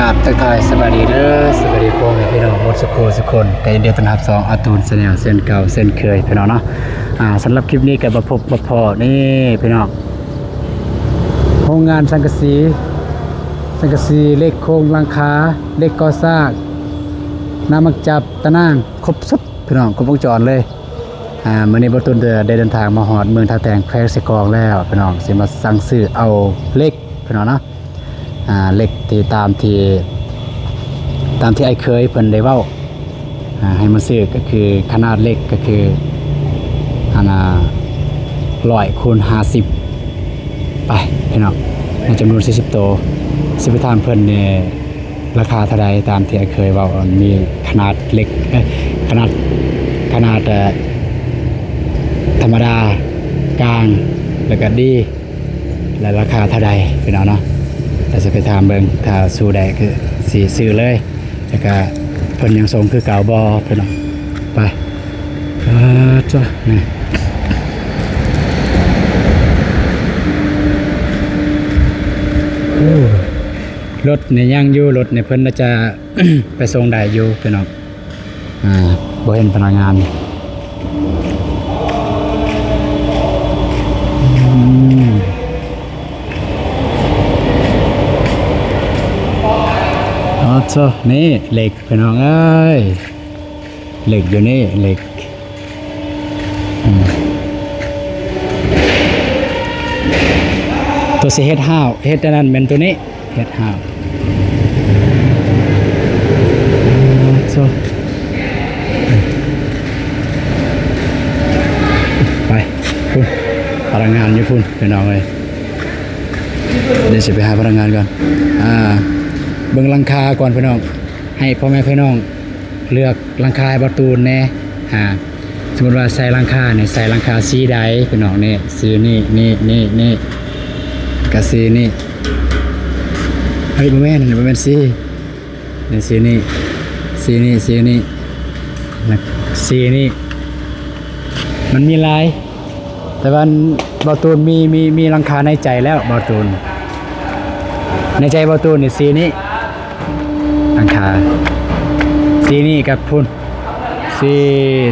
ຄັບ ທັກທາຍສະບາຍດີເດີ ສະບາຍດີພໍ່ແມ່ພີ່ນ້ອງໝົດສຸຂູສຸຄົນ ກໍຍິນດີຕ້ອນຮັບຊ່ອງອາຕູນແຊນແນວເຊັ່ນເກົ່າເຊັ່ນເຄີຍພີ່ນ້ອງເນາະ. ອ່າ ສຳລັບຄລິບນີ້ກໍມາພົບມາພໍ້ນີ້ພີ່ນ້ອງ ໂຮງງານສັງກະສີ ສັງກະສີ ເຫຼັກໂຄງຫຼັງຄາ ເຫຼັກກໍ່ສ້າງ ນ້ຳໝາກຈັບ ຕະໜ່າງ ຄົບຊຸດພີ່ນ້ອງ ຄົບວົງຈອນເລີຍ. ອ່າ ມື້ນີ້ບ່າວຕູນໄດ້ເດີນທາງມາຮອດເມືອງທ່າແຕງ ແຂວງເຊກອງແລ້ວພີ່ນ້ອງ ຊິມາສັ່ງຊື້ເອົາເຫຼັກພີ່ນ້ອງເນາະ. ອ່າ ເຫຼັກທີ່ຕາມທີ່ ຕາມທີ່ອ້າຍເຂີຍເພິ່ນໄດ້ເວົ້າ ອ່າ ໃຫ້ມາຊື້ ກໍຄືຂະໜາດເຫຼັກກໍຄື ອັນນ່າ ຮ້ອຍຄູນຫ້າສິບ ໄປພີ່ນ້ອງ ໃນຈຳນວນສີ່ສິບໂຕ ຊິໄປຖາມເພິ່ນແດ່ ລາຄາເທົ່າໃດ ຕາມທີ່ອ້າຍເຂີຍເວົ້າ ມີຂະໜາດເຫຼັກ ເອີ ຂະໜາດ ຂະໜາດ ເອີ ທຳມະດາ ກາງ ແລ້ວກໍດີ ແລະ ລາຄາເທົ່າໃດພີ່ນ້ອງເນາະ. ແລ້ວຊິໄປຖາມເບິ່ງ ຖ້າສູ້ໄດ້ຄືຊິຊື້ເລີຍ ແລ້ວກະເພິ່ນຍັງສົ່ງຄືເກົ່າບໍ່ພີ່ນ້ອງ. ໄປ ອາ ຈ້ະ ນີ້ ໂອ້ ລົດນີ້ຍັງຢູ່ ລົດນີ້ເພິ່ນໜ້າຈະໄປສົ່ງໄດ້ຢູ່ພີ່ນ້ອງ. ອ່າ ບໍ່ເຫັນພະນັກງານ. ອືມ ອໍໂທ້ ນີ້ເຫຼັກພີ່ນ້ອງເອີຍ ເຫຼັກຢູ່ນີ້ ເຫຼັກ ອືມ ໂຕຊິເຮັດຮ້າວ ເຮັດອັນນັ້ນແມ່ນໂຕນີ້. ເຮັດຫ້າວ ໂອ້ ໄປພຸ້ນ ພະນັກງານຢູ່ພຸ້ນພີ່ນ້ອງເອີຍ. ດຽວຊິໄປຫາພະນັກງານກ່ອນ. ອ່າ ເບິ່ງຫຼັງຄາກ່ອນພີ່ນ້ອງ ໃຫ້ພໍ່ແມ່ພີ່ນ້ອງ ເລືອກຫຼັງຄາໃຫ້ບ່າວຕູນແດ່. ອ່າ ສົມມຸດວ່າໃສ່ຫຼັງຄານີ້ ໃສ່ຫຼັງຄາສີໃດພີ່ນ້ອງ? ນີ້ ສີນີ້ ນີ້ ນີ້ ນີ້ ກະສີນີ້. ເຮີ້ຍ ບໍ່ແມ່ນ ບໍ່ແມ່ນສີນີ້ ສີນີ້ ສີນີ້ ສີນີ້ ສີນີ້. ມັນມີຫຼາຍ ແຕ່ວ່າບ່າວຕູນມີ ມີ ມີຫຼັງຄາໃນໃຈແລ້ວ ບ່າວຕູນ ໃນໃຈບ່າວຕູນນີ້ສີນີ້ ຫຼັງຄາ ສີນີ້ກັບພຸ້ນ ສີ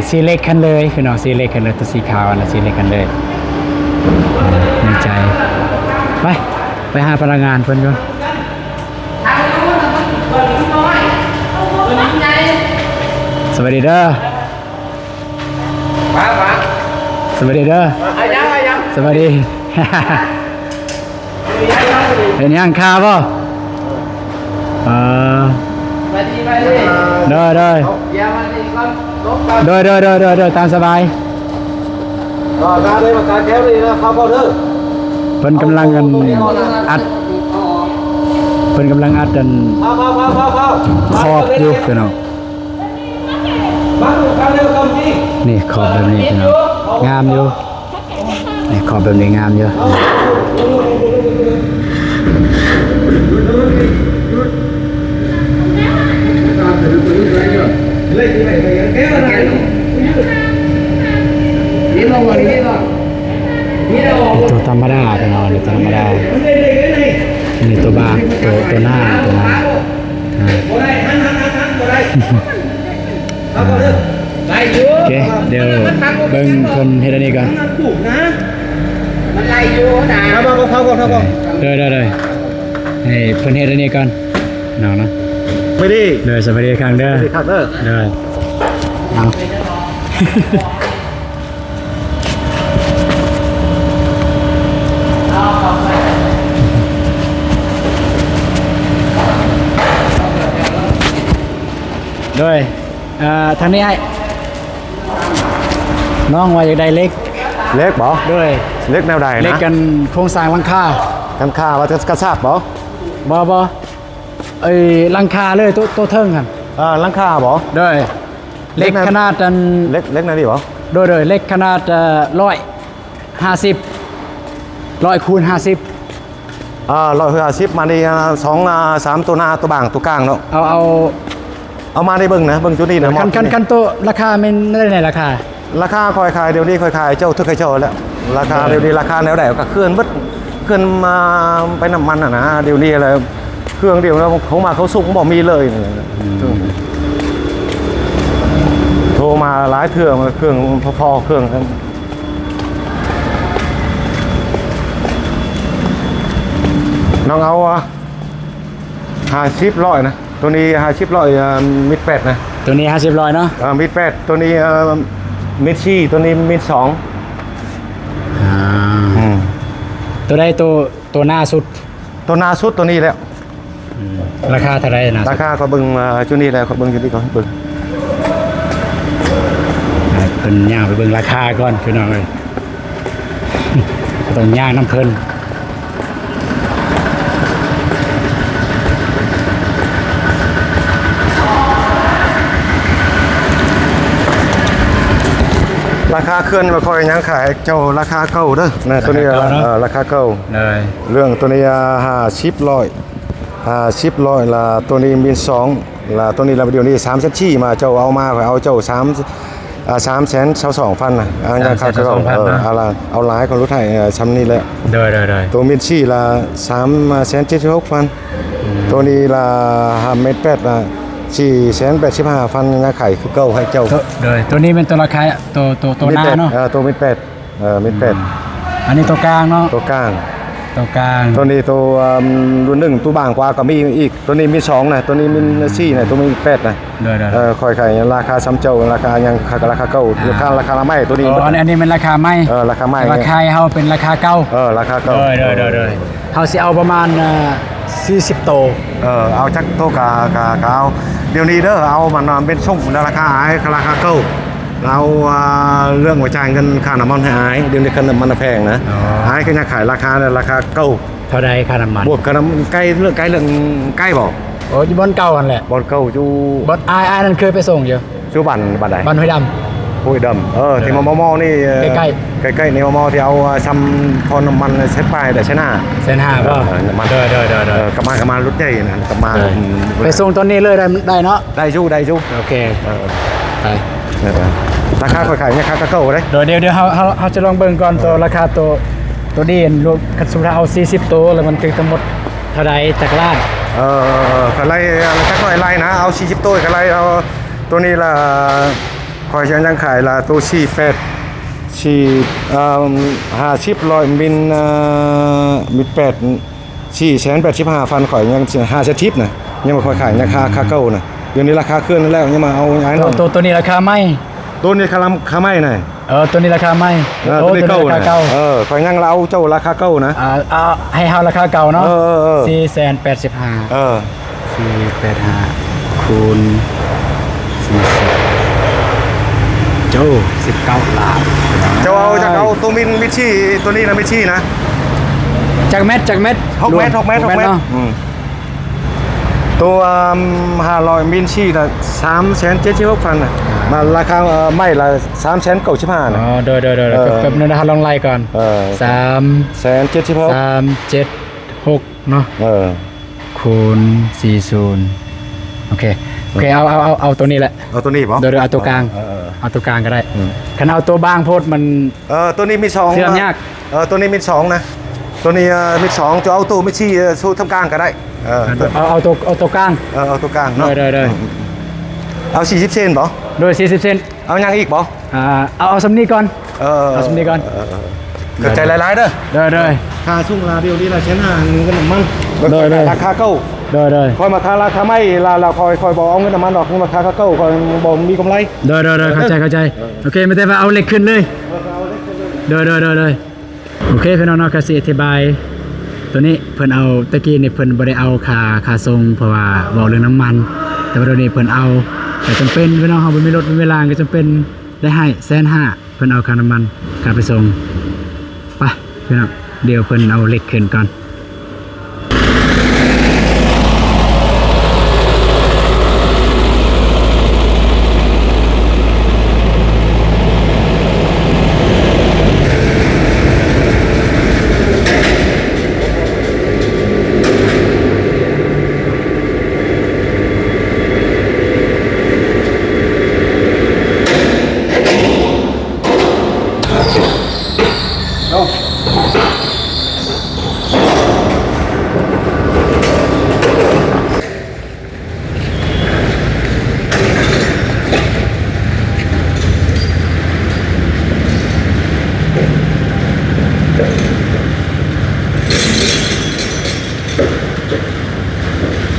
ສີເຫຼັກຫັ້ນເລີຍພີ່ນ້ອງ ສີເຫຼັກຫັ້ນເລີຍ ໂຕສີຂາວຫັ້ນນະ ສີເຫຼັກຫັ້ນເລີຍ ໃນໃຈ. ໄປ ໄປຫາພະນັກງານເພິ່ນກ່ອນ. ສະບາຍດີເດີ. ສະບາຍດີເດີ. ສະບາຍດີ. ເຫັນຫຍັງຄາບໍ່? ເອີ ໂດຍ ໂດຍ ໂດຍ ຕາມສະບາຍ. ເພິ່ນກຳລັງອັນ ອັດ ເພິ່ນກຳລັງອັດອັນ ຄອບຢູ່ພີ່ນ້ອງ. ນີ້ຂອບແບບນີ້ພີ່ນ້ອງ ງາມຢູ່ ນີ້ຂອບແບບນີ້ງາມຢູ່. ໂຕທຳມະດາພີ່ນ້ອງ ໂຕທຳມະດາ ນີ້ໂຕບາງ ໂຕ ໂຕໜ້າ ໂຕໜ້າ ອ່າ. ໂອເຄ ດຽວເບິ່ງເພິ່ນເຮັດອັນນີ້ກ່ອນ. ມັນໄລ່ຢູ່ນະ ເອົາ ເອົາ ເອົາ ເອົາ ເອົາ ເດີ ເດີ ເດີ ໃຫ້ເພິ່ນເຮັດອັນນີ້ກ່ອນເນາະ ເນາະ. ໄປດີ ເດີ ສະບາຍດີຄັກເດີ ສະບາຍດີຄັກເດີ ເດີ ເອົາ. ໂດຍ ອ່າ ທາງນີ້ອ້າຍ ນ້ອງວ່າຢາກໄດ້ເຫຼັກ. ເຫຼັກບໍ? ໂດຍ ເຫຼັກແນວໃດນະ? ເຫຼັກກັນໂຄງສ້າງຫຼັງຄາ. ຫຼັງຄາວ່າຈະກະຊັບບໍ? ບໍ່ ບໍ່ ເອີ ຫຼັງຄາເລີຍ ໂຕ ໂຕເທິງຫັ້ນ. ເອີ ຫຼັງຄາບໍ? ໂດຍ ເຫຼັກຂະໜາດອັນ ເຫຼັກ ເຫຼັກແນວນີ້ບໍ? ໂດຍ ໂດຍ ເຫຼັກຂະໜາດ ເອີ ຮ້ອຍຫ້າສິບ ຮ້ອຍຄູນຫ້າສິບ. ອ່າ ຮ້ອຍຫ້າສິບ ມານີ້ ອ່າ ສອງ ອ່າ ສາມ ໂຕໜ້າ ໂຕບາງ ໂຕກາງເນາະ. ເອົາ ເອົາ ເອົາມາໄດ້ເບິ່ງນະ ເບິ່ງຈຸດນີ້ນະ. ຄັນ ຄັນ ຄັນໂຕລາຄາແມ່ນແນວໃດລາຄາ? ລາຄາຂ້ອຍຂາຍດຽວນີ້ ຂ້ອຍຂາຍເຈົ້າ ຖືກໃຫ້ເຈົ້າແລ້ວ. ລາຄາ ເອີ ດຽວນີ້ລາຄາແນວໃດກໍເຄື່ອນເບິດ ເຄື່ອນມາໄປນຳມັນຫັ້ນນະ ດຽວນີ້ແຫຼະ. ເຄື່ອງດຽວນະ ໂທມາເຂົ້າສຸກບໍ່ມີເລີຍ. ອືມ ໂທມາຫຼາຍເທື່ອ ເຄື່ອງພໍໆ ເຄື່ອງ ນ້ອງເອົາ ອາ ຫ້າສິບ ຮ້ອຍນະ. ໂຕນີ້ຫ້າສິບ ຮ້ອຍ ອາ ມິດແປດນະ. ໂຕນີ້ຫ້າສິບ ຮ້ອຍເນາະ. ເອີ ມິດແປດ ໂຕນີ້ ເອີ ມິດສີ່ ໂຕນີ້ມິດສອງ. ອ່າ ອືມ ໂຕໃດ ໂຕ ໂຕໜ້າສຸດ? ໂຕໜ້າສຸດໂຕນີ້ແຫຼະ. ອືມ ລາຄາເທົ່າໃດໜ້າສຸດ? ລາຄາກໍເບິ່ງ ອາ ຈຸນີ້ແຫຼະ ກໍເບິ່ງຈຸນີ້ກ່ອນ ເບິ່ງ ໃຫ້ເພິ່ນຍ່າງໄປເບິ່ງລາຄາກ່ອນ ພີ່ນ້ອງເອີຍ. ກໍຕ້ອງຍ່າງນຳເພິ່ນ. ລາຄາເຄື່ອນບໍ່ຄ່ອຍຫຍັງ ຂາຍເຈົ້າລາຄາເກົ່າເດີນະ. ໂຕນີ້ລາຄາເກົ່າເນາະ. ເອີ ລາຄາເກົ່າ. ເອີ ເລື່ອງໂຕນີ້ ອາ ຫ້າສິບ ຮ້ອຍ ຫ້າສິບ ຮ້ອຍ ລະໂຕນີ້ມີສອງ ລະໂຕນີ້ລະ ດຽວນີ້ສາມແສນສີ່ ມາເຈົ້າເອົາມາ ຂ້ອຍເອົາເຈົ້າສາມ ອາ ສາມແສນຊາວສອງພັນນະ. ອາ ສາມແສນຊາວສອງພັນນະ. ເອີ ເອົາລະ ເອົາຫຼາຍ ຂ້ອຍຫຼຸດໃຫ້ ເອີ ຊ່ຳນີ້ແຫຼະ. ໂດຍໆໆ. ໂຕມິດສີ່ລະ ສາມແສນເຈັດສິບຫົກພັນ. ອືມ ໂຕນີ້ລະ ຫ້າເມັດແປດລະ ສີ່ແສນແປດສິບຫ້າພັນ ຍັງຂາຍຄືເກົ່າໃຫ້ເຈົ້າ. ໂຕ ໂດຍ ໂຕນີ້ແມ່ນໂຕລາຄາ ໂຕ ໂຕ ໂຕໜ້າເນາະ. ເອີ ໂຕມິດແປດ. ເອີ ມິດແປດ. ອືມ ອັນນີ້ໂຕກາງເນາະ. ໂຕກາງ ໂຕກາງ. ໂຕນີ້ໂຕ ອາ ລຸ້ນໜຶ່ງ ໂຕບາງກວ່າກໍມີອີກ. ໂຕນີ້ມີສອງນະ ໂຕນີ້ມີ ອືມ ສີ່ນະ ໂຕມີແປດນະ. ໂດຍໆໆ. ເອີ ຂ້ອຍຂາຍລາຄາຊ່ຳເຈົ້າ ລາຄາຫຍັງ ລາຄາ ລາຄາເກົ່າ. ອ່າ ລາຄາ ລາຄາລາໄມ້ໂຕນີ້. ອໍ ອັນ ອັນນີ້ແມ່ນລາຄາໄມ້. ເອີ ລາຄາໄມ້. ແຕ່ວ່າຂາຍເຮົາເປັນລາຄາເກົ່າ. ເອີ ລາຄາເກົ່າ. ໂດຍໆໆ. ເຮົາຊິເອົາປະມານ ເອີ ສີ່ສິບໂຕ. ເອີ ເອົາຈັກໂຕກະ ກະ ກະເອົາ. ດຽວນີ້ເດີ ເອົາມັນເປັນຊ່ວງລາຄາ ອາຍ ລາຄາເກົ່າ. ລາວ ອ່າ ເລື່ອງວ່າຈ່າຍເງິນຄ່ານ້ຳມັນໃຫ້ອາຍ ດຽວນີ້ຄ່ານ້ຳມັນແພງນະ. ອໍ ອາຍກໍຍັງຂາຍລາຄາ ລາຄາເກົ່າ. ເທົ່າໃດຄ່ານ້ຳມັນ? ບວກຄ່ານ້ຳ ໃກ້ເລື່ອງ ໃກ້ເລື່ອງ ໃກ້ບໍ່? ໂອ້ ຢູ່ບ່ອນເກົ່າຫັ້ນແຫຼະ. ບ່ອນເກົ່າຢູ່ ບ່ອນ ອ້າຍ ອ້າຍນັ້ນເຄີຍໄປສົ່ງຢູ່. ຢູ່ບ້ານ ບ້ານໃດ? ບ້ານຫ້ວຍດຳ. ຫ້ວຍດຳ. ເອີ ເອີ ທີ່ມມນີ້ ເອີ ໃກ້ໆ ໃກ້ໆ ນີ້ມມທີ່ເອົາ ອ່າ ຊ່ຳພໍນ້ຳມັນໃສ່ປ້າຍໄດ້ ໃສ່ໜ້າ ໃສ່ໜ້າບໍ່? ເອີ ນ້ຳມັນ. ໂດຍໆໆໆ. ເອີ ກັບມາ ກັບມາລົດໃຫຍ່ຫັ້ນ ກັບມາ. ໂດຍ ອືມ ໄປສົ່ງຕອນນີ້ເລີຍໄດ້ ໄດ້ເນາະ? ໄດ້ຢູ່ ໄດ້ຢູ່. ໂອເຄ. ເອີ ໄປ ເອີ ລາຄາຂ້ອຍຂາຍ ລາຄາກະເກົ່າເດ້. ໂດຍ ດຽວ ດຽວເຮົາ ເຮົາ ເຮົາຈະລອງເບິ່ງກ່ອນ ເອີ ໂຕລາຄາໂຕ ໂຕນີ້ ຄັນສົມມຸດວ່າເອົາສີ່ສິບໂຕ ແລ້ວມັນຖືກທັງໝົດເທົ່າໃດ ຈັກລ້ານ? ເອີ ກໍໄລ່ ຈັກໜ້ອຍໄລ່ນະ ເອົາສີ່ສິບໂຕກໍໄລ່ ເອົາໂຕນີ້ລະ ຂ້ອຍຍັງຂາຍລະໂຕສີ່ແປດ ສີ່ ເອີ ຫ້າສິບ ຮ້ອຍມິນ ເອີ ມິນແປດ ສີ່ແສນແປດສິບຫ້າພັນ ຂ້ອຍຍັງຫ້າສິບນະ ຍັງບໍ່ຄ່ອຍຂາຍ ຍັງຄາ ຄາເກົ່ານະ. ດຽວນີ້ລາຄາຂຶ້ນແລ້ວ ຍັງມາເອົາຫຍັງ ໂຕ ໂຕ ໂຕນີ້ລາຄາໃໝ່ ໂຕນີ້ຄາ ຄາໃໝ່ນະ. ເອີ ໂຕນີ້ລາຄາໃໝ່. ເອີ ໂຕນີ້ເກົ່ານະ. ເອີ ຂ້ອຍຍັງລະເອົາເຈົ້າລາຄາເກົ່ານະ. ອ່າ ເອົາໃຫ້ເຮົາລາຄາເກົ່າເນາະ. ເອີ ເອີ ເອີ ສີ່ແສນແປດສິບຫ້າ. ເອີ ສີ່ແປດຫ້າ ຄູນ ສີ່ສິບ ໂອ້ ສິບເກົ້າລ້ານ. ເຈົ້າເອົາ ຈັກເອົາໂຕມິນ ມິດຊີ ໂຕນີ້ນະ ມິດຊີນະ. ຈັກແມັດ ຈັກແມັດ? ຫົກແມັດ ຫົກແມັດ ຫົກແມັດ ຫົກແມັດເນາະ. ອືມ ໂຕ ຫ້າຮ້ອຍມິນຊີນະ ສາມແສນເຈັດສິບຫົກພັນນະ. ອ່າ ມາລາຄາ ເອີ ໄມ້ລະ ສາມແສນເກົ້າສິບຫ້ານະ. ອໍ ໂດຍໆໆ. ເອີ ແປັບໜຶ່ງນະ ເຮົາລອງໄລ່ກ່ອນ. ເອີ ສາມແສນເຈັດສິບຫົກ ສາມເຈັດຫົກເນາະ. ເອີ ຄູນສີ່ສິບ. ໂອເຄ ໂອເຄ ເອົາ ເອົາ ເອົາ ເອົາໂຕນີ້ແຫຼະ. ເອົາໂຕນີ້ບໍ່? ໂດຍໆ ເອົາໂຕກາງ. ເອີ ເອີ ເອົາໂຕກາງກໍໄດ້. ອືມ ຄັນເອົາໂຕບາງໂພດມັນ ເອີ ໂຕນີ້ມີສອງ ເຊື່ອມຍາກ. ເອີ ໂຕນີ້ມິດສອງນະ ໂຕນີ້ ເອີ ມິດສອງ ຈະເອົາໂຕມິດສີ່ ເອີ ໂຊທຳກາງກໍໄດ້. ເອີ ເອົາ ເອົາໂຕ ເອົາໂຕກາງ. ເອີ ເອົາໂຕກາງເນາະ. ໂດຍໆໆ. ອືມ ເອົາສີ່ສິບເຊນບໍ່? ໂດຍ ສີ່ສິບເຊນ. ເອົາຫຍັງອີກບໍ່? ອ່າ ເອົາ ເອົາສ່ຳນີ້ກ່ອນ. ເອີ ເອົາສ່ຳນີ້ກ່ອນ. ເອີ ເອີ ເອີ ຂອບໃຈຫຼາຍໆເດີ. ໂດຍໆ. ຄ່າສົ່ງລາດຽວນີ້ລະແສນຫ້າ ເງິນກັບນ້ຳມັນ. ໂດຍໆ. ລາຄາເກົ່າ. ໂດຍໆ. ຂ້ອຍມາຄາລາຄາໃໝ່ລະ ລະຂ້ອຍ ຂ້ອຍບໍ່ເອົາເງິນນ້ຳມັນດອກ ມາຄາເກົ່າ ຂ້ອຍບໍ່ມີກຳໄລ. ໂດຍໆໆ. ເອີ ເຂົ້າໃຈ ເຂົ້າໃຈ. ເອີ ໂອເຄ ມີແຕ່ວ່າເອົາເຫຼັກຂຶ້ນເລີຍ. ເອີ ເອົາເຫຼັກຂຶ້ນເລີຍ. ໂດຍໆໆ. ໂອເຄພີ່ນ້ອງເນາະ ກະຊິອະທິບາຍໂຕນີ້ ເພິ່ນເອົາ ແຕ່ກີ້ນີ້ເພິ່ນບໍ່ໄດ້ເອົາຄ່າ ຄ່າສົ່ງ ເພາະວ່າເວົ້າເລື່ອງນ້ຳມັນ ແຕ່ວ່າໂຕນີ້ເພິ່ນເອົາ ກະຈຳເປັນພີ່ນ້ອງ ເຮົາບໍ່ມີລົດ ບໍ່ມີລາ ກະຈຳເປັນໄດ້ໃຫ້ແສນຫ້າ ເພິ່ນເອົາຄ່ານ້ຳມັນ ຄ່າໄປສົ່ງ. ໄປພີ່ນ້ອງ ດຽວເພິ່ນເອົາເຫຼັກຂຶ້ນກ່ອນ.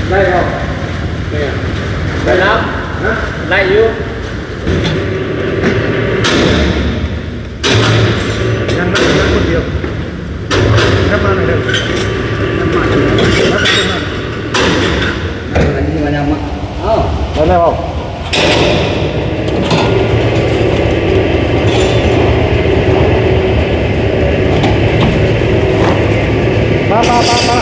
ໄດ້ບໍ່? ໄດ້ນຳ ຮະ? ໄດ້ຢູ່. ຍັງ ຍັງຄົນດຽວ ກັບມາໜ້ອຍເດີ ກັບມາ ກັບມາ ອັນນີ້ວ່າຍັງມາ ເອົ້າ ໄດ້ແລ້ວ. ປະ ປະ ປະ ປະ.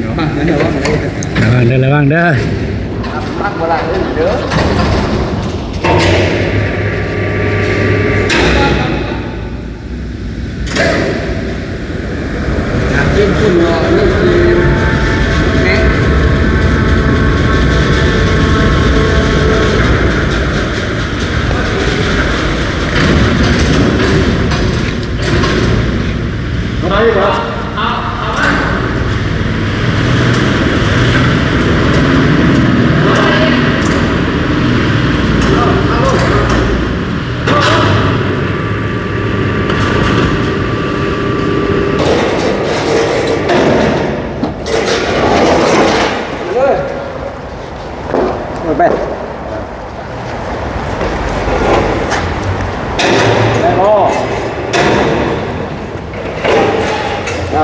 ລະວັງເດີ ລະວັງເດີ ລະວັງເດີ.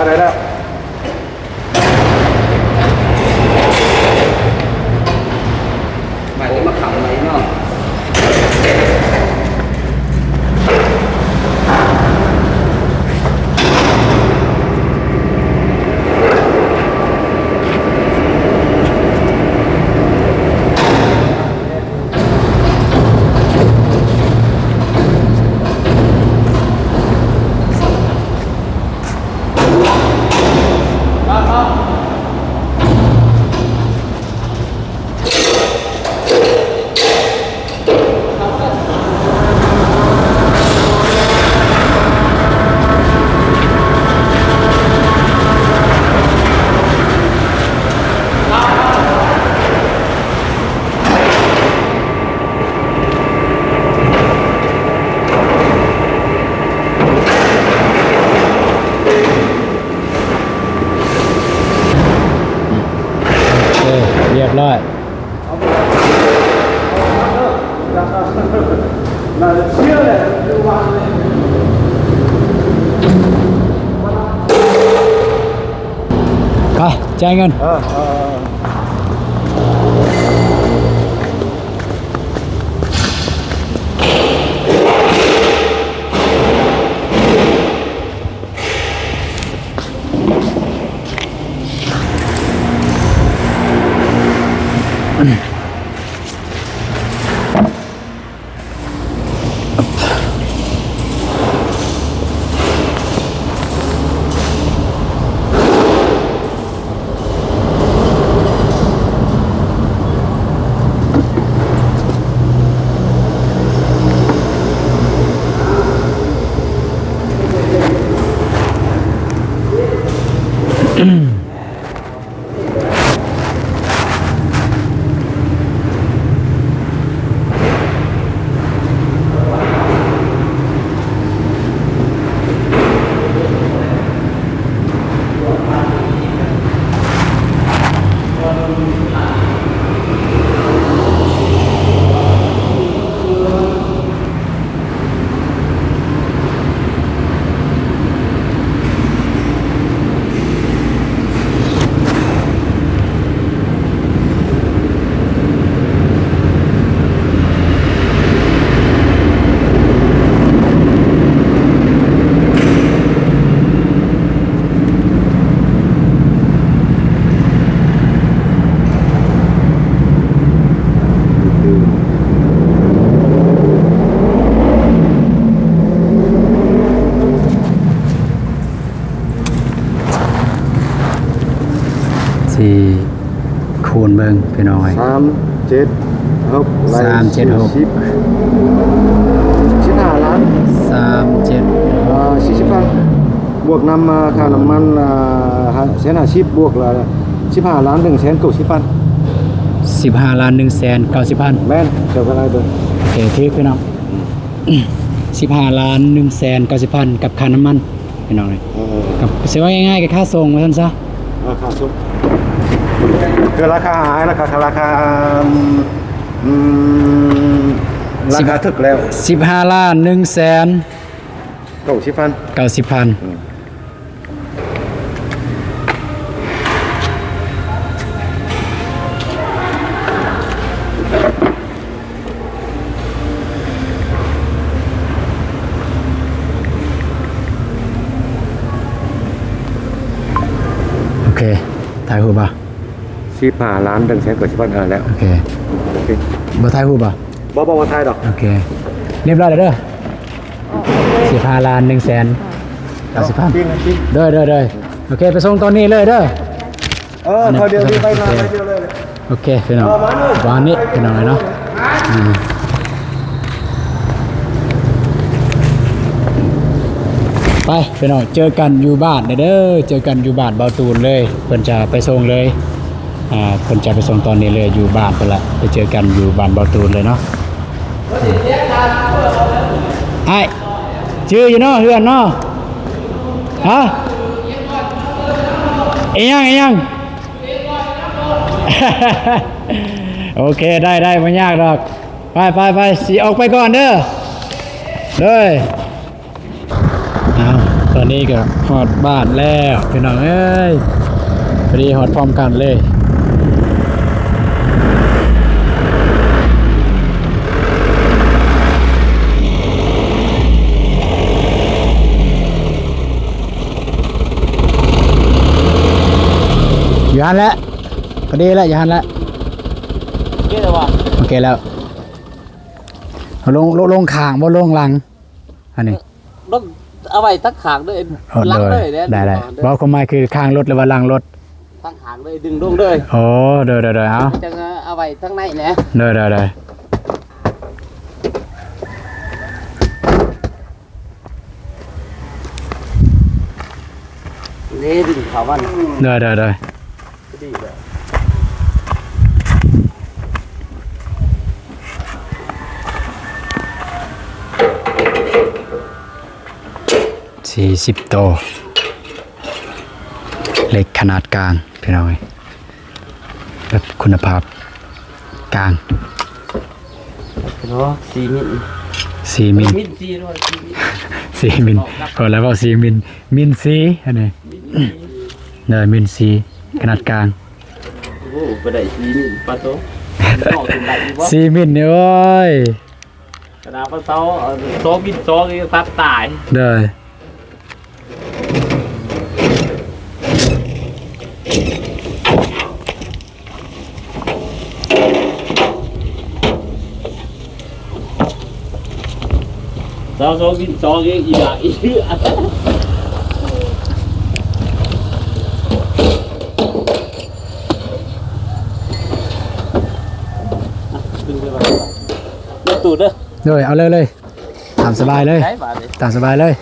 ໄດ້ແລ້ວ ມາແຕ່ມາຂຳໄວ້ເນາະ. ໂອເຄ ຮຽບຮ້ອຍ. ໄປ ຈ່າຍເງິນ. ເອີ ເອີ ເອີ. ຊິ ຄູນເບິ່ງພີ່ນ້ອງເອີຍ ສາມເຈັດຫົກ ໄລ່ ສາມເຈັດຫົກ ສີ່ສິບ. ບວກນຳ ອ່າ ຄ່ານ້ຳມັນ ອ່າ ຫ້າ ແສນຫ້າສິບ ບວກລະ ສິບຫ້າລ້ານໜຶ່ງແສນເກົ້າສິບພັນ. ສິບຫ້າລ້ານໜຶ່ງແສນເກົ້າສິບພັນ. ແມ່ນ ເຈົ້າກໍໄດ້ເບິ່ງ. ໂອເຄ ຖືກພີ່ນ້ອງ. ອືມ ສິບຫ້າລ້ານໜຶ່ງແສນເກົ້າສິບພັນ ກັບຄ່ານ້ຳມັນ ພີ່ນ້ອງເອີຍ. ເອີ ກໍຊິວ່າງ່າຍໆ ກໍຄ່າສົ່ງວ່າຊັ້ນຊະ. ເອີ ຄ່າສົ່ງ ຄືລາຄາ ລາຄາ ລາຄາ ອືມ ລາຄາຖືກແລ້ວ ສິບຫ້າລ້ານໜຶ່ງແສນ ເກົ້າສິບພັນ ເກົ້າສິບພັນ. ອືມ ໂອເຄ ຖ່າຍຮູບບໍ່? ສິບຫ້າລ້ານໜຶ່ງແສນເກົ້າສິບພັນ. ເອີ ແລ້ວ ໂອເຄ ໂອເຄ ບໍ່ຖ່າຍຮູບບໍ່? ບໍ່ ບໍ່ ບໍ່ຖ່າຍດອກ. ໂອເຄ ຮຽບຮ້ອຍແລ້ວເດີ. ສິບຫ້າລ້ານໜຶ່ງແສນເກົ້າສິບພັນ. ໂດຍ ໂດຍ ໂດຍ. ໂອເຄ ໄປສົ່ງຕອນນີ້ເລີຍເດີ. ເອີ ເຂົ້າດຽວນີ້ ໄປມາ ໄປດຽວເລີຍ. ໂອເຄ ພີ່ນ້ອງ ເອີ ປະມານນີ້ ປະມານນີ້ ພີ່ນ້ອງເອີຍເນາະ. ອືມ ໄປ ພີ່ນ້ອງ ເຈີກັນຢູ່ບ້ານເດີ ເຈີກັນຢູ່ບ້ານເບົາຕູນເລີຍ ເພິ່ນຈະໄປສົ່ງເລີຍ. ອ່າ ເພິ່ນຈະໄປສົ່ງຕອນນີ້ເລີຍ ຢູ່ບ້ານເພິ່ນລະ ໄປເຈີກັນຢູ່ບ້ານເບົາຕູນເລີຍເນາະ. ອ້າຍ ຈື່ຢູ່ເນາະ ເຮືອນເນາະ. ຮະ ອີຫຍັງ ອີຫຍັງ? ໂອເຄ ໄດ້ ໄດ້ ບໍ່ຍາກດອກ. ໄປ ໄປ ໄປ ຊິອອກໄປກ່ອນເດີ. ເດີ. ອ້າວ ຕອນນີ້ກໍຮອດບ້ານແລ້ວ ພີ່ນ້ອງເອີຍ ພໍດີຮອດພ້ອມກັນເລີຍ. ຢູ່ຫັ້ນແຫຼະ ພໍດີແຫຼະ ຢູ່ຫັ້ນແຫຼະ. ໂອເຄແລ້ວຫວາ? ໂອເຄແລ້ວ. ລົງ ລົງ ລົງຂ້າງບໍ່ ລົງຫຼັງ? ອັນນີ້ ເອີ ລົງ ເອົາໄວ້ທັງຂ້າງເດີ ເອີ ຫຼັງເລີຍ ໄດ້ ໄດ້ ບໍ່ ຄວາມໝາຍຄືຂ້າງລົດ ຫຼືວ່າຫຼັງລົດ? ທັງຂ້າງເລີຍ ດຶງລົງເລີຍ. ໂອ້ ໂດຍ ໂດຍ ໂດຍ. ເອົາ ຈັ່ງເອົາໄວ້ທາງໃນແຫຼະ. ໂດຍ ໂດຍ ໂດຍ. ເດ້ ດຶງເຂົ້າມາ. ໂດຍ ໂດຍ ໂດຍ. ສີ່ສິບໂຕ ເຫຼັກຂະໜາດກາງ ພີ່ນ້ອງເອີຍ ແບບຄຸນນະພາບກາງ. ເນາະ ສີ່ມິນ ສີ່ມິນ ເອີ ມິນສີ່ເນາະ ສີ່ມິນ ສີ່ມິນ. ເວົ້າແລ້ວເວົ້າສີ່ມິນ ມິນສີ່ ອັນນີ້ ມິນສີ່ ເດີ ມິນສີ່ ຂະໜາດກາງ. ໂອ້ ບໍ່ໄດ້ສີ່ມິນ ປາໂຕ ນອກຂຶ້ນໄດ້ຢູ່ບໍ່? ສີ່ມິນນີ້ ໂອ້ຍ ຂະໜາດປາເຊົາ ເອີ ສອງມິນສອງ ຍັງຕັດຕາຍ. ໂດຍ. ສາວສອງ ວິນສອງ ເອງ ອີ່ຫຍັງອີກ. ຂຶ້ນໄປວ່າ ລົງຕູ້ເດີ. ໂດຍ ເອົາເລີຍ ເລີຍ. ຕາມສະບາຍເລີຍ ໄດ້ບາດນີ້ ຕາມສະບາຍເລີຍ.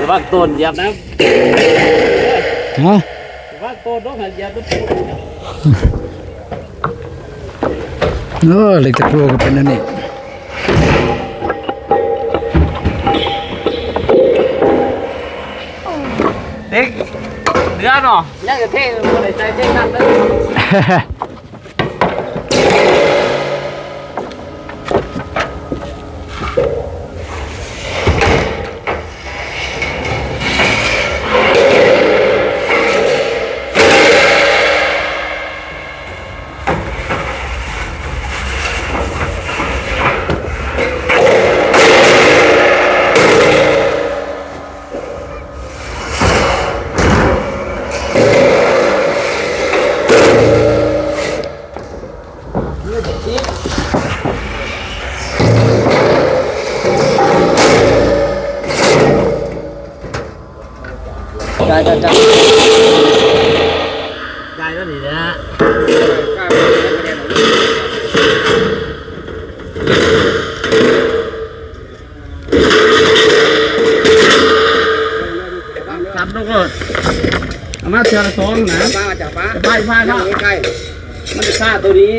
ລະວັງໂຕນຢຽບນະ. ຮະ? ລະວັງໂຕນລົງຫັ້ນຢຽບນະ. ເອີ ເຫຼັກຕະປູກໍເປັນແນວນີ້. ເດັກເດືອເນາະ ຍັງຈະເທ ບໍ່ໄດ້ໃສ່ເທນັ້ນເດີ. ໂ ຈ່າຍ ຈ່າຍ ຈ່າຍ ຈ່າຍແລ້ວນີ້ນະ. ສາມຕົວໂລດ ເອົາມາເທື່ອລະສອງນະ. ປາຈາກປາ ໄປ ໄປ ໄປ ໃກ້ໆ ມັນຈະຊາຕົວນີ້.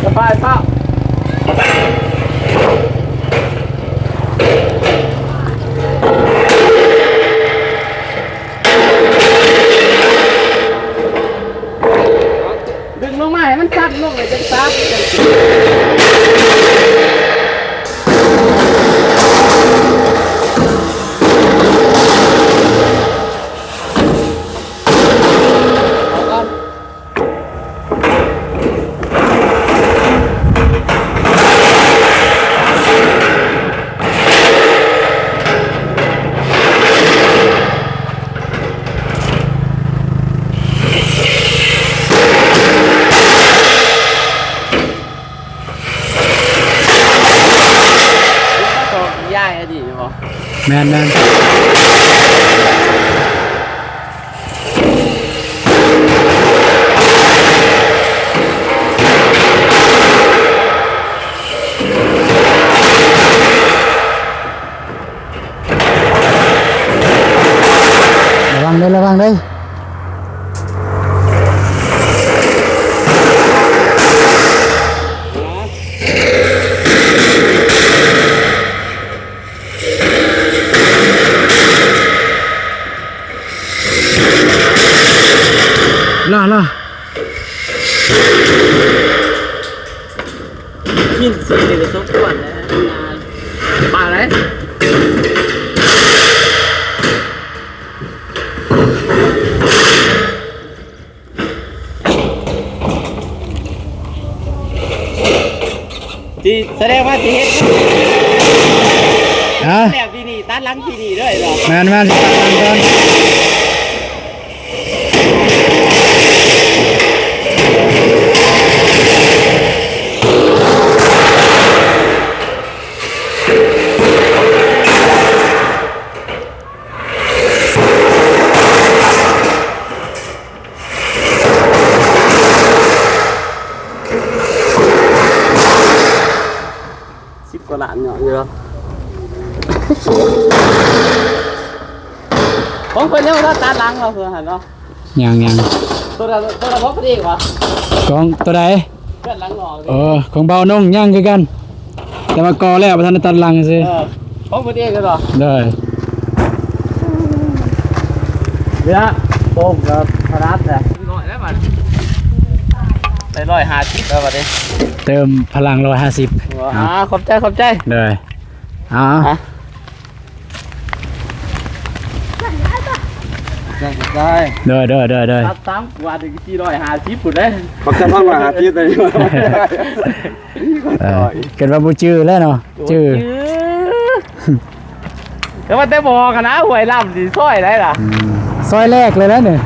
ສະບາຍເປົ່າ. ດຶງລົງມາໃຫ້ມັນຊັດລົງເລີຍ ຈັ່ງຊັດ. ແມ່ນໆ. ລະວັງເດີ້ ລະວັງເດີ້. ລະ ລະ ມີນສີນີ້ກໍສົມຄວນແຫຼະ ປາໄດ໋. ຊິສະແດງວ່າຊິເຮັດ ຮະ? ແລ້ວປີນີ້ ຕັດຫຼັງປີນີ້ເລີຍເນາະ. ແມ່ນໆ ຊິຕັດຫຼັງກ່ອນ. ສິບກວ່າລ້ານເນາະ ຢູ່ເນາະ. ຂອງເພິ່ນຍັງບໍ່ທັນຕັດຫຼັງເນາະ ເພິ່ນຫັ້ນເນາະ. ຍັງໆ ຕົວລະ ຕົວລະຫົກພັນເອງຫວາ? ຂອງຕົວໃດ? ເຮືອນຫຼັງນອກນີ້ ເອີ ຂອງບ່າວນົງຍັງຄືກັນ ແຕ່ວ່າກໍ່ແລ້ວບໍ່ທັນໄດ້ຕັດຫຼັງຊື່. ເອີ ຂອງເພິ່ນເອງເນາະ. ໂດຍ ເຫຼືອໂປ່ງກໍຂະໜາດແຫຼະ ຮ້ອຍແລ້ວບັດ ໄດ້ຮ້ອຍຫ້າສິບແລ້ວບັດນີ້ ເຕີມພະລັງຮ້ອຍຫ້າສິບ. ອ່າ ຂອບໃຈ ຂອບໃຈ. ໂດຍ ອ່າ ໄດ້ ໄດ້ ໄດ້ ໂດຍ ໂດຍ ໂດຍ ໂດຍ ຕັດສາມກວ່າ ສີ່ຮ້ອຍຫ້າສິບພຸ້ນເດ້. ບັກສາມຮ້ອຍຫ້າສິບເດ້. ເອີ ເກີດວ່າບໍ່ຈື່ແລ້ວເນາະ. ໂອ້ຍ ຈື່ ຈື່ ແຕ່ວ່າແຕ່ບໍ່ຄະນະ ຫ້ວຍລຳນີ້ ຊອຍໃດລະ? ອືມ ຊອຍແລກເລີຍແຫຼະນີ້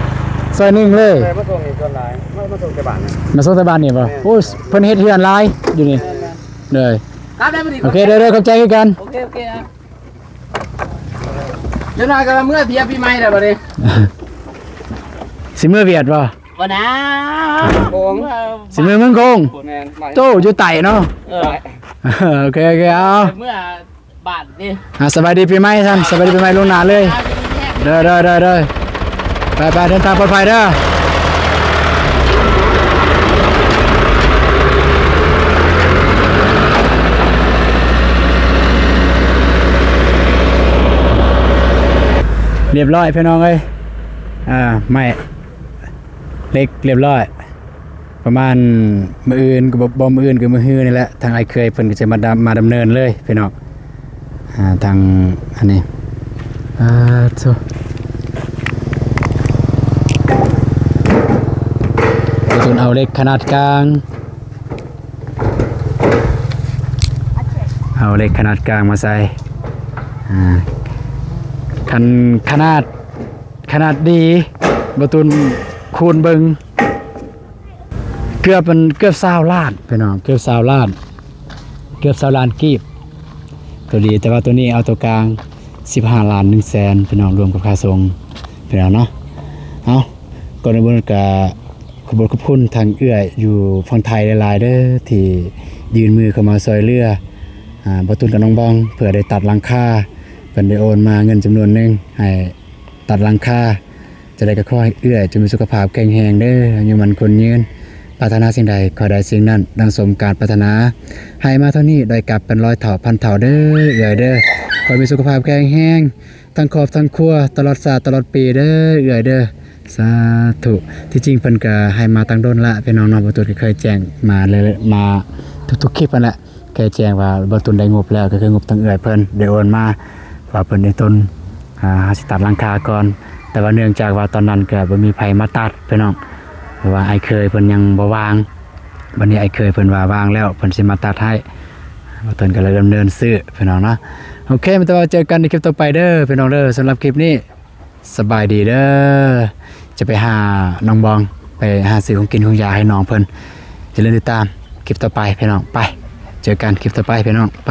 ຊອຍໜຶ່ງເລີຍ. ເອີ ມາສົ່ງນີ້ສ່ວນຫຼາຍ ມາ ມາສົ່ງແຕ່ບ້ານນະ ມາສົ່ງແຕ່ບ້ານນີ້ບໍ່? ແມ່ນ ໂອ້ຍ ເພິ່ນເຮັດເຮືອນຫຼາຍຢູ່ນີ້. ແມ່ນໆ ໂດຍ ໂອເຄ ໂດຍ ໂດຍ ຂອບໃຈຄືກັນ. ໂອເຄ ໂອເຄ ອ່ະ ຈັກໜ້ອຍກໍເມືອທ່ຽວປີໃໝ່ແລ້ວບັດນີ້. ຊິເມືອຫວຽດບໍ່? ບໍ່ນາ ໂຂງ ຊິເມືອເມືອງໂຂງ. ແມ່ນ ໂຕຢູ່ໃຕ້ເນາະ. ເອີ ໂອເຄ ໂອເຄ ເອົາ ເມືອບ້ານນີ້. ອ່າ ສະບາຍດີປີໃໝ່ຊັ້ນ ສະບາຍດີປີໃໝ່ລ່ວງໜ້າເລີຍ. ເດີ ເດີ ເດີ ເດີ ໄປ ໄປ ເດີນທາງປອດໄພເດີ. ລຽບຮ້ອຍພີ່ນ້ອງເອີຍ ອ່າ ໄມ້ເຫຼັກລຽບຮ້ອຍ ປະມານມື້ອື່ນກໍບໍ່ ບໍ່ມື້ອື່ນກໍມື້ຮືນີ້ແຫຼະ ທາງອ້າຍເຂີຍເພິ່ນກໍຈະມາດຳ ມາດຳເນີນເລີຍພີ່ນ້ອງ. ອ່າ ທາງອັນນີ້ ອ່າ ໂທ້ ເພິ່ນເອົາເຫຼັກຂະໜາດກາງ. ເອົາເຫຼັກຂະໜາດກາງມາໃສ່ ອ່າ ຄັນຂະໜາດ ຂະໜາດດີ ບ່າວຕຸນຄູນເບິ່ງ ເກືອບ ມັນເກືອບຊາວລ້ານພີ່ນ້ອງ ເກືອບຊາວລ້ານ ເກືອບຊາວລ້ານກີບ ໂຕດີ. ແຕ່ວ່າໂຕນີ້ເອົາໂຕກາງສິບຫ້າລ້ານໜຶ່ງແສນພີ່ນ້ອງ ລວມກັບຄ່າສົ່ງພີ່ນ້ອງເນາະ. ເອົາ ກ່ອນອື່ນກະ ຂອບຄຸນຂອບຄຸນທາງເອື້ອຍຢູ່ຝັ່ງໄທຫຼາຍໆເດີ ທີ່ຍື່ນມືເຂົ້າມາຊ່ວຍເຫຼືອ ອ່າ ບ່າວຕຸນກັບນ້ອງບອງ ເພື່ອໄດ້ຕັດຫຼັງຄາ ເພິ່ນໄດ້ໂອນມາເງິນຈຳນວນໜຶ່ງໃຫ້ຕັດຫຼັງຄາ. ຈັ່ງໃດກໍຂໍໃຫ້ເອື້ອຍຈົ່ງມີສຸຂະພາບແຂງແຮງເດີ ອາຍຸໝັ້ນຂວັນຍືນ ປາດຖະໜາສິ່ງໃດຂໍໃຫ້ໄດ້ສິ່ງນັ້ນ ດັ່ງສົມການປາດຖະໜາ ໃຫ້ມາເທົ່ານີ້ໄດ້ກັບເປັນຮ້ອຍເທົ່າພັນເທົ່າເດີເອື້ອຍເດີ. ຂໍໃຫ້ມີສຸຂະພາບແຂງແຮງ ທັງຄອບທັງຄົວ ຕະຫຼອດຊາດຕະຫຼອດປີເດີເອື້ອຍເດີ ສາທຸ. ທີ່ຈິງເພິ່ນກໍໃຫ້ມາຕັ້ງດົນລະພີ່ນ້ອງເນາະ ບ່າວຕຸນກໍເຄີຍແຈ້ງມາເລີຍ ມາທຸກໆຄລິບຫັ້ນແຫຼະ ເຄີຍແຈ້ງວ່າບ່າວຕຸນໄດ້ງົບແລ້ວ ກໍຄືງົບທາງເອື້ອຍເພິ່ນໄດ້ໂອນມາ ວ່າເພິ່ນໄດ້ຕົ້ນ ອ່າ ເຮົາຊິຕັດຫຼັງຄາກ່ອນ ແຕ່ວ່າເນື່ອງຈາກວ່າຕອນນັ້ນກໍບໍ່ມີໃຜມາຕັດພີ່ນ້ອງ ເພາະວ່າອ້າຍເຂີຍເພິ່ນຍັງບໍ່ວ່າງ. ບັດນີ້ອ້າຍເຂີຍເພິ່ນວ່າວ່າງແລ້ວ ເພິ່ນຊິມາຕັດໃຫ້ ບ່າວຕຸນກໍເລີຍດຳເນີນຊື້ພີ່ນ້ອງເນາະ. ໂອເຄ ມາເຈີກັນໃນຄລິບຕໍ່ໄປເດີພີ່ນ້ອງເດີ. ສຳລັບຄລິບນີ້ ສະບາຍດີເດີ ຈະໄປຫານ້ອງບອງ ໄປຫາຊື້ຂອງກິນຂອງຢາໃຫ້ນ້ອງເພິ່ນ. ຢ່າລືມຕິດຕາມຄລິບຕໍ່ໄປພີ່ນ້ອງ ໄປ ເຈີກັນຄລິບຕໍ່ໄປພີ່ນ້ອງ ໄປ.